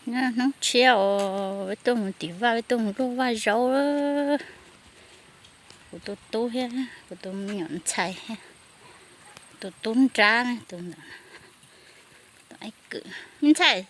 Hnub tshiab os, peb tuaj mus tim vaj, peb tuaj mus luaj vaj zaub. Kuv tus tub thiab kuv tus me nyuam ntxhais thiab tus tub nrab, tus ntawd, tus ib kwm. Me ntxhais,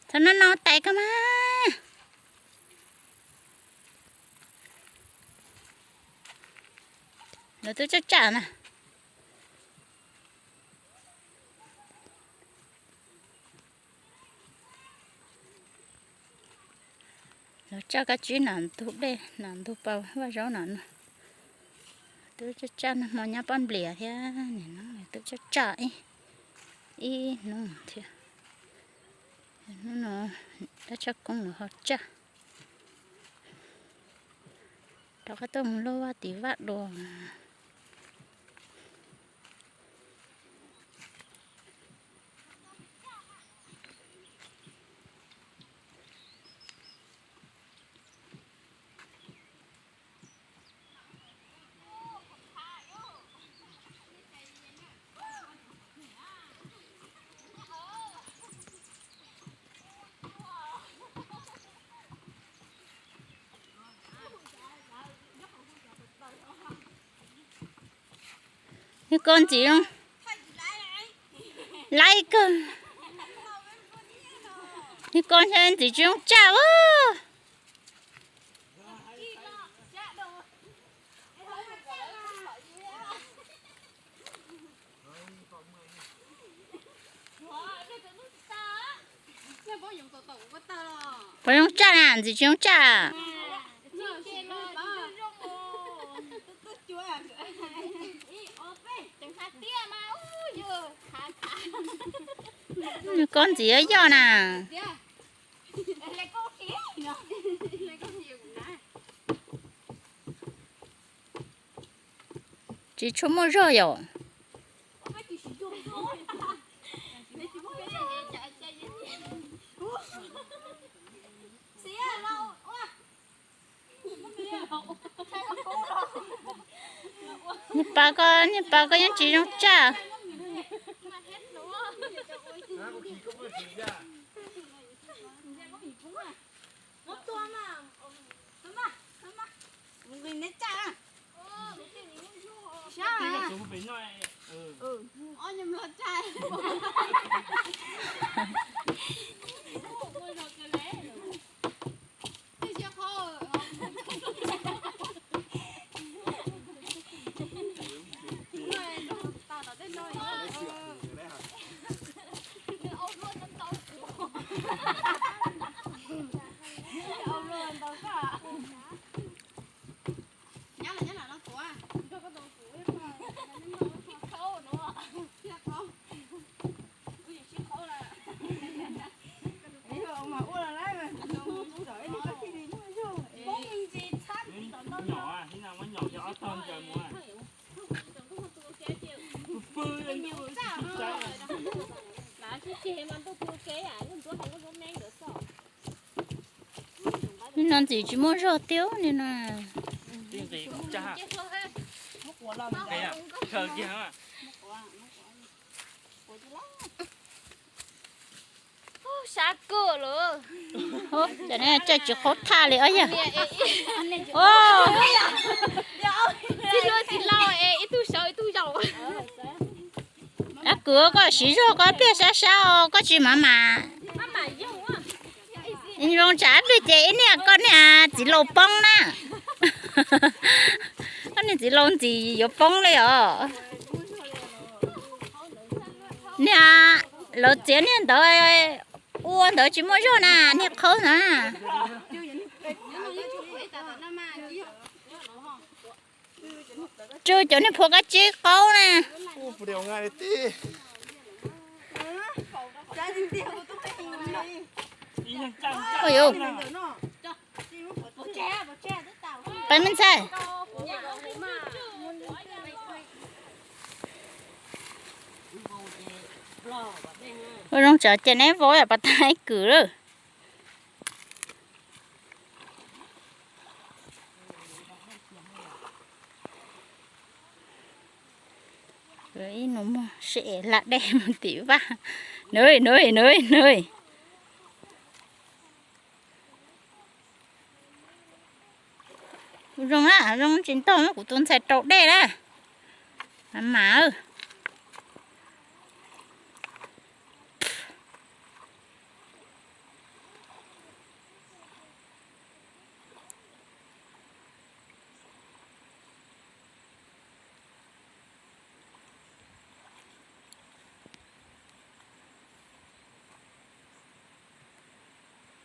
txhob noj no tais koj mas. Lawv twb tsaj tsaj na. Lawv tsaj kab tsib nam ntug dej, nam ntug pas vaj zaub nam no. Twb tsaj tsaj nag hmo nyab pob nplias thiab, nim no twb tsaj tsaj ib, ib hnub thiab. Hnub no dab tshaj koob los ho tsaj. Rov qab tuaj mus luaj vaj tim vaj dua. Nws koj ntxim zoo laib kawg. Nws koj ntshe ntxim tsis zoo tsaj ua. Puas zoo tsaj na, ntxim tsis zoo tsaj? Nws koj ntxim yoj yoj na. Tsis tshua muaj zog yom. Niag pas koj, niag pas koj yeej tsis zoo tsaj. Nim no ntxim tsis muaj zog tiag li no. Sab kawg lawm. Cov no tsaj tsis qhuav thaj li os yog. Tsis laus es ib tug saud ib tug yaus. Ab kwv, koj siv zog koj pliag sab sab os, koj tsis mam mam. Zoo tsam ib pliag ces ib niag koj niag txiv laus poob na. Koj niag txiv laus ntxim yuav poob li os. Niag lawv txiav niag ntawd ua ntawd tsis muaj zog na, niag qhaub ntawd na. Tsw cov niag phua kab tsib qaub na. Peb me ntxhais, ua zoo tsam ces neb vau yam pas tag ib kwm lawm. Ib nus muag sib es hla dej mus tim vaj. Nws, nws, nws, nws. Zoo na, zoo tsis ntog, kuv tus ntxhais raus dej na. Mas mas.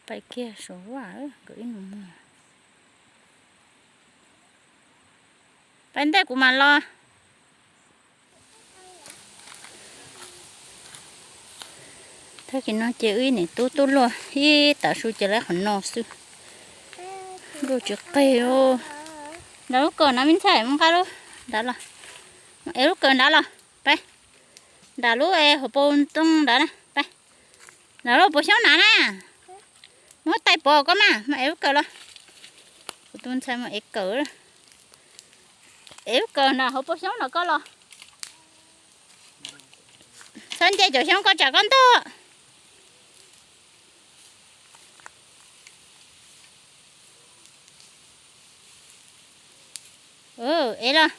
Pais kiag saum vaj, nkawd ib nus muag. Pais ntej kuv mam los. Tag kis no ces wb ib niam tub tuaj luaj ib tav su ces lawv qhov no xwb. Luaj tsis qig. Nram lub kawm no me ntxhais, mus nqa lub nrad los. Ev lub kawm nrad los. Pais. Nram lub hauv paus ntoo nrad na. Pais. Nram lub hauv paus xyoob nrad na. Muab tais pov koj mas, mus ev lub kawm los. Kuv tus ntxhais mus ev kawm. Ev lub kawm nram hauv paus xyoob nrad koj los. Txhob nce cov xyoob koj tsam koj ntog. Ev los.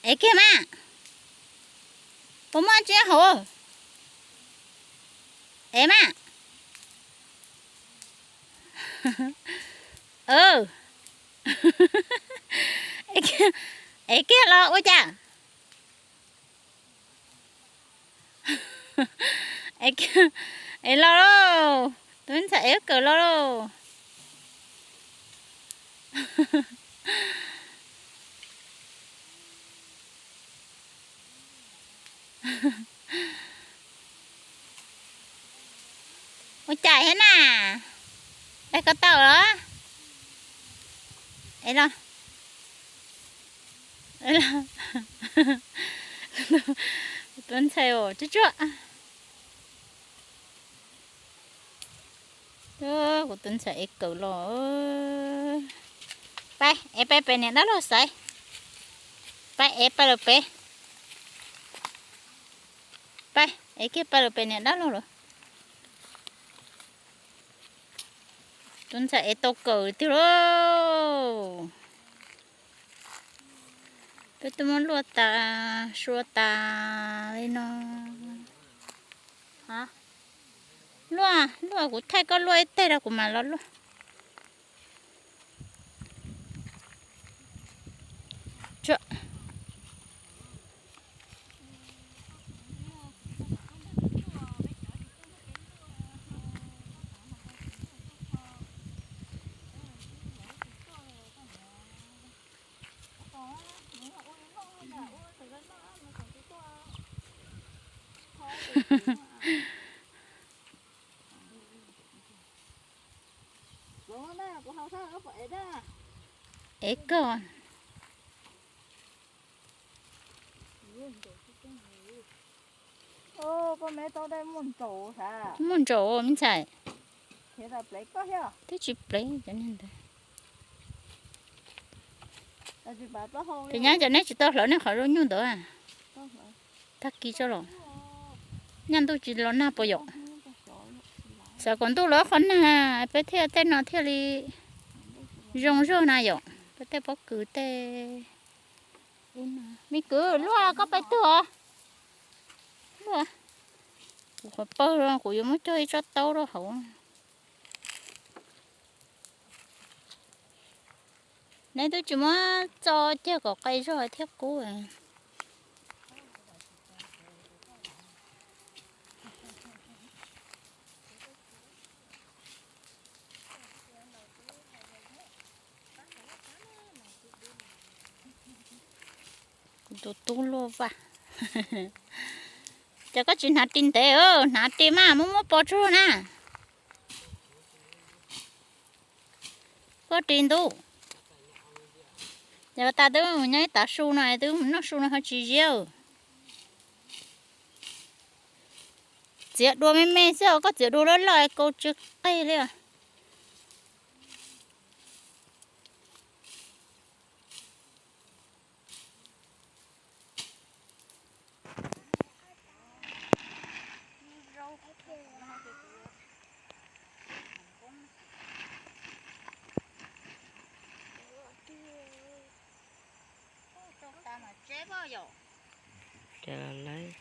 Ev kiag mas. Puas muaj tsi hauv? Ev mas. Ev kiag los ua cas? Ev los lauj, tus ntxhais ev kawm los lauj. Ua cas thiab na? Pais ko taw los? Ev los. Tus ntxhais tsuag tsuag. Kuv tus ntxhais ev kawm los. Pais, ev pais pem niam dab laug xaiv. Pais, ev pais lawm pem. Pais, ev kiag pais lawm pem niam dab laug lawm. Tus ntxhais ev tau kawm tiag lauj. Peb twb muab luaj tas sua tas li no. Luaj, luaj, kuv thaij koj luaj ib teg rau kuv mam los luaj. Ev koj. Muaj ntsaum me ntxhais. Twb tsis plev cov niag ntawd. Ces nyab cov neb tsis tau hlawv nej qhov zaub nyuj ntawd. Tag kis tso los. Nyaj ntuj tsis los nag puas yom? Xav kom ntuj los qhov nag peb thiaj tej no thiaj li zoo zog na yom, peb tej pob kws tej. Me kwv, luaj koj pais twg os? Luaj. Kuv qhov pawg los kuv yuav muab cog ib tsob taub rau hauv. Neb twb tsis muab txo cag kom qe zog thiab kub. Kuv tus tub luaj vaj. Ces koj tsis hnav ris ntev, hnav ris mas muab muab pov tseg na. Koj ris ntuj. Ces tas twb mus nyob ib tav su no, twb mus noj su no ho tsis ziab. Txiav dua me me xwb, koj txiav dua loj loj kau tsis qig li. Cas los lawv.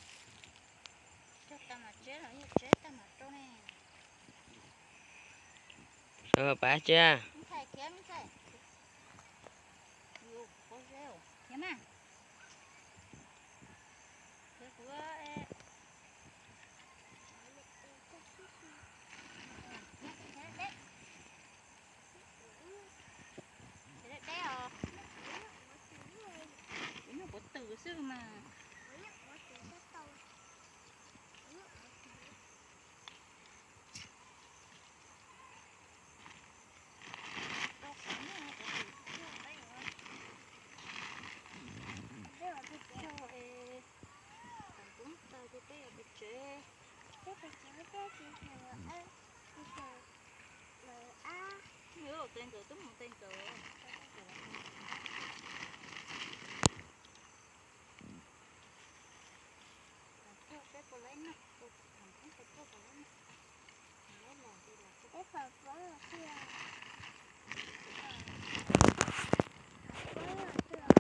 Sawv pab tsia. Deb os. Kuv nyuag kuv tws xwb mas. Tub tag ces peb yuav pem tsev. Peb pem tsev, peb tsev, peb tsev. Mus ua teb ntxawm, tub mus teb ntxawm. Peb puas laib noj, peb puas laib noj. Peb pom poob los thiab. Poob los thiab.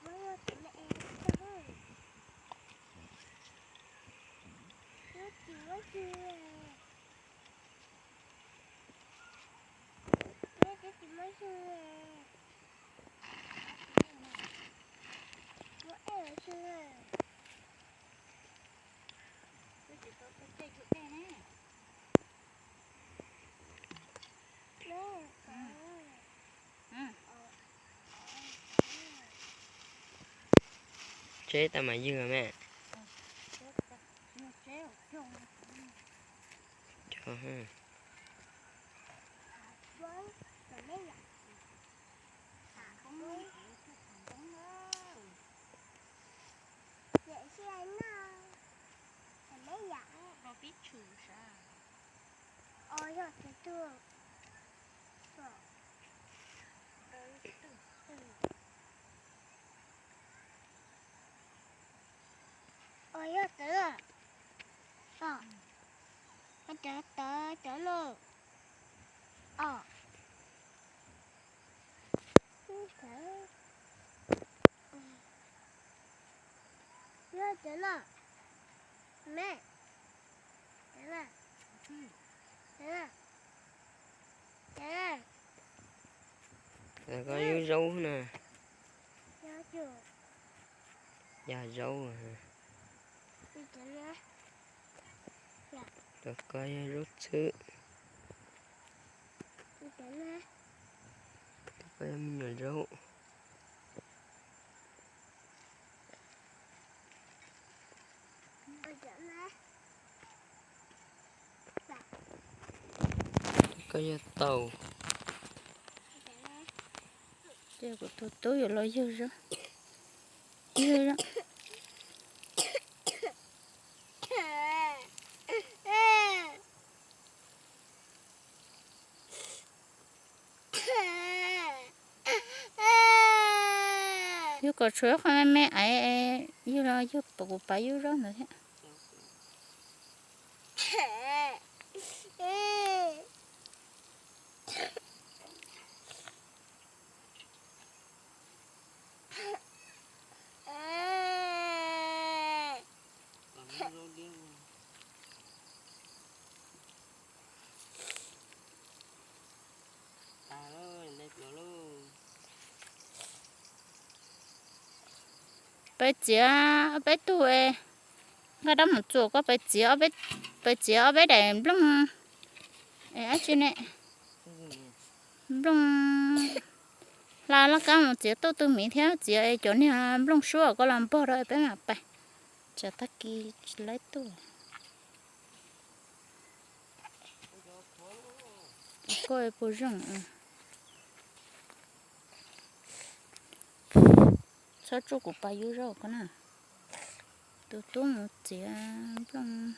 Poob los thiab. Twb tsis muaj xyw, twb tsis muaj xyw, muaj ej xyw. Tseb tau mas ywg me. Os, yog tawv, os, tawv, tawv, tawv no, os, yog tawv no, me, tawv na, tawv na, tawv na. Koj yug zaub na. Yog zaub. Koj yog zaub txhwb. Koj yog me nyuam zaub. Koj yog taus. Ces kuv tus tub yuav los ywg zaub. Ywg zaub. Yug kom tshuav qhov me me aiv, yug los yug pom kuv pab yug zaub ntawd thiab. Peb txiav ob peb tug, nqa rab mus txuas koj, peb txiav, peb txiav ob peb daim nplooj, dab tsi ne, nplooj hla laj kab mus txiav tuaj tu miv thiab txiav cov niag nplooj suab koj los npog rau peb mam pais, tsam tag kis tsis laib tuaj. Koj puas zoo? Txhob tsuj kuv pas yub zaub ko na. Tus tub mus txiav nplooj,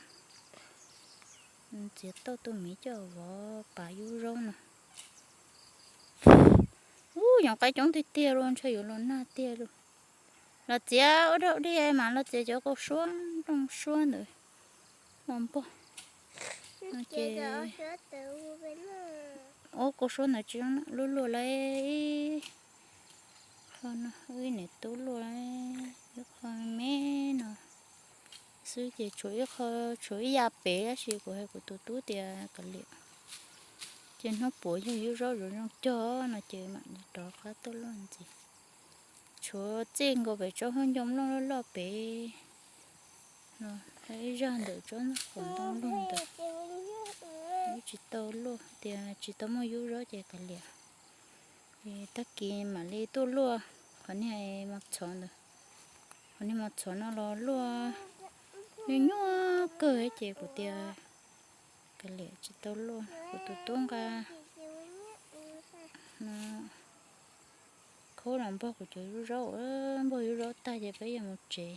txiav tauj tus miv coj vov pas yub zaub no. Ub, yoov qaib coob tiag tiag los, ntshe yuav los nag tiag los. Los txiav ua dog dig mas los txiav cov kaus suab, nplooj suab ntawd los npog. Ces ua kaus suab ntawd tsis zoo, luaj luaj lawm. Qho no wb niam tub luaj, ib qho me no xwb ces tshuav ib qho, tshuav ib yam pem tab sis kuv hais kuv tus tub tias kav liam, ces hnub puav yog yub zaub zoo zoo cog no ces mam li rov qab tuaj luaj ntxiv. Tshuav txij nkaus pem tsob hoob ncoo nplooj loj loj pem no, ib zaj ntawm tsob ntoo lug ntawd, wb tsis tau luaj tias tsis tau muaj yub zaub ces kav liam. Tag kis mam li tuaj luaj qhov niag mos txhov ntawd, qhov niag mos txhov no los luaj nyuaj nyuaj kawg ces kuv tias kav liam tsis tau luaj, kuv tus tub nqa no khaub los npog kuv cov yub zaub, npog yub zaub tag ces peb yuav mus tsev.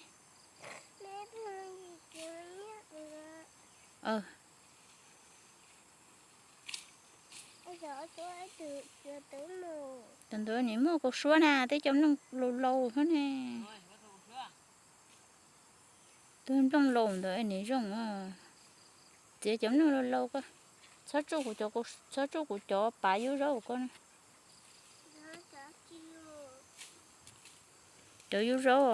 Tam ntawd nim muaj kaus suab na, tej cov nplooj laus laus xwb ne. Tus nplooj laus ntawd nim zoo, txiav cov nplooj laus laus ko. Txhob tsuj, txhob tsuj kuv cov pav yub zaub ko na. Cov yub zaub,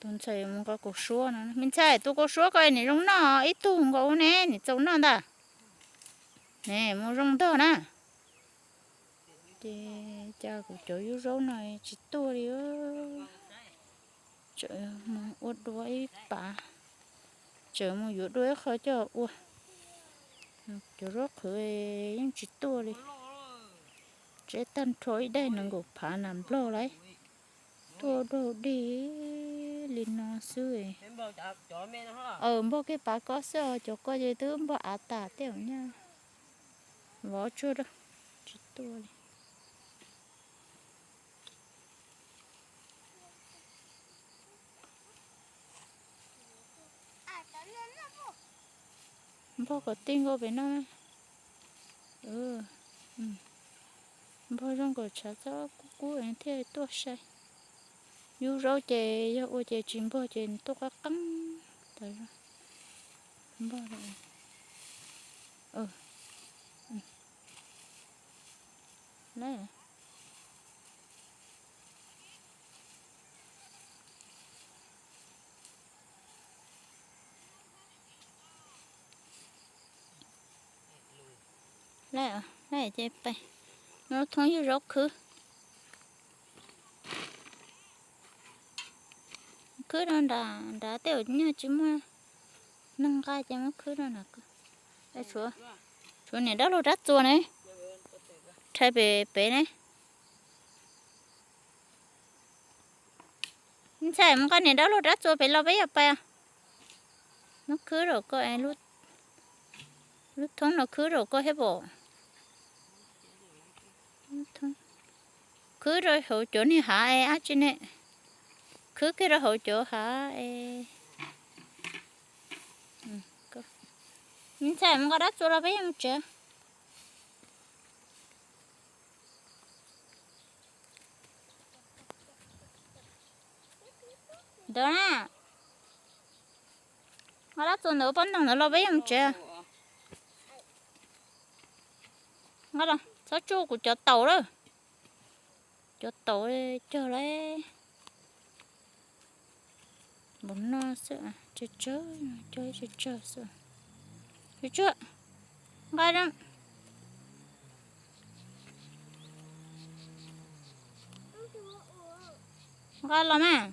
tus ntxhais mus nqa kaus suab no. Me ntxhais, tus kaus suab ko nim zoo noj ib tug nkaus ne, nim txaus noj ntag. Ne, mus zoo ntog na. Ces cas kuv cov yub zaub no tsis tuaj li. Tseem mus ua dua ib pav, tseem mus yuav dua ib qho coj ua. Cov zaub qhwv yeej tsis tuaj li. Tseb tag nrho ib daim nees nkaum phav nas nplog lauj. Tuaj dog dig li no xwb. Npog kiag pav ko xwb os, cov ko ces twb npog av tas tej nyaj. Vov tsuag dab, tsis tuaj li. Npog kom tij nkaus pem no. Npog zoo nkaus tshav txhob kub kub thiaj tuaj sai. Yub zaub ces yog ua ces tsis npog ces tuaj qab qeeb tas zog. Npog lawm. Lawm, lawm ces pais, muab thoob yub zaub khwb. Khwb rau nram, nrad tej uas nyaj tsis muaj neeg nqa ces muab khwb rau nrad. Tshuav niam dab laug rab txuas ne, rhais pem pem ne. Ntxhais, mus nqa niam dab laug rab txuas pem los peb yuav pais. Muab khwb rau koj, lub thoob no khwb rau koj thiab pom. Khwb rau hauv cov niag hav es dab tsi ne. Khwb kiag rau hauv cov hav es. Ntxhais, mus nqa dab txuas los peb yuav mus tsev. Ntawd na, nqa dab txuas ntawd poj ntoo ntawd los peb yuav mus tsev. Nqa los, txhob tsuj kuv cov taus lawm. Cov taus cog lawm. Npaum no xwb, tsawg tsawg, cog ib tsawg tsawg xwb. Tsawg tsawg, nqa, nqa los mas.